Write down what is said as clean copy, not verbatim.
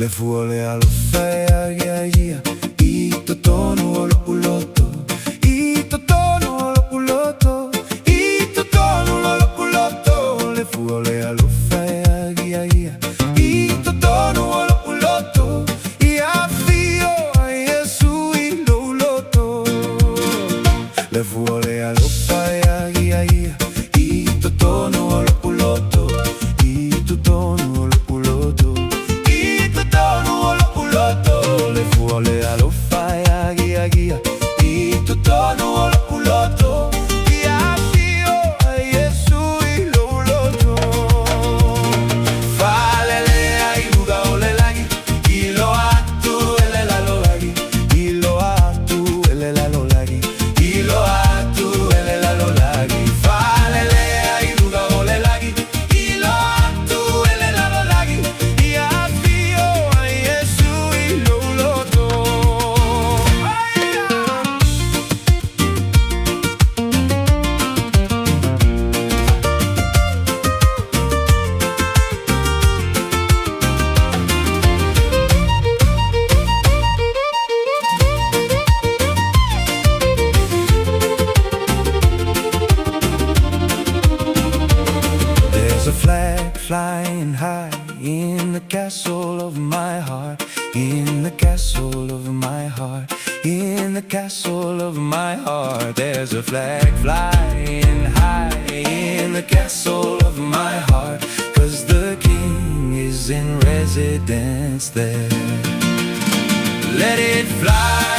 Le fua o le alofa e agiagia i totonu o lo'u loto, i totonu o lo'u loto, i totonu o lo'u loto. Le fua o le alofa e agiagia i totonu o lo'u loto, e afio ai Iesu i lou loto. Le fua o le alofa e agiagia i totonu o lo'u loto, i totonu o lo'u loto, i totonu o lo'u loto. Le fua o le alofa e agiagia i totonu o lo'u loto, e afio ai Iesu i lou loto. Faalelea i luga o le lagi, iloa atu e le lalolagi, iloa atu e le lalolagi, iloa atu e le lalolagi. Faalelea i luga o le lagi, iloa atu e le lalolagi, e afio ai Iesu i lou loto. There's a flag flying high in the castle of my heart, in the castle of my heart, in the castle of my heart. There's a flag flying high in the castle of my heart, 'cause the king is in residence there. Let it fly.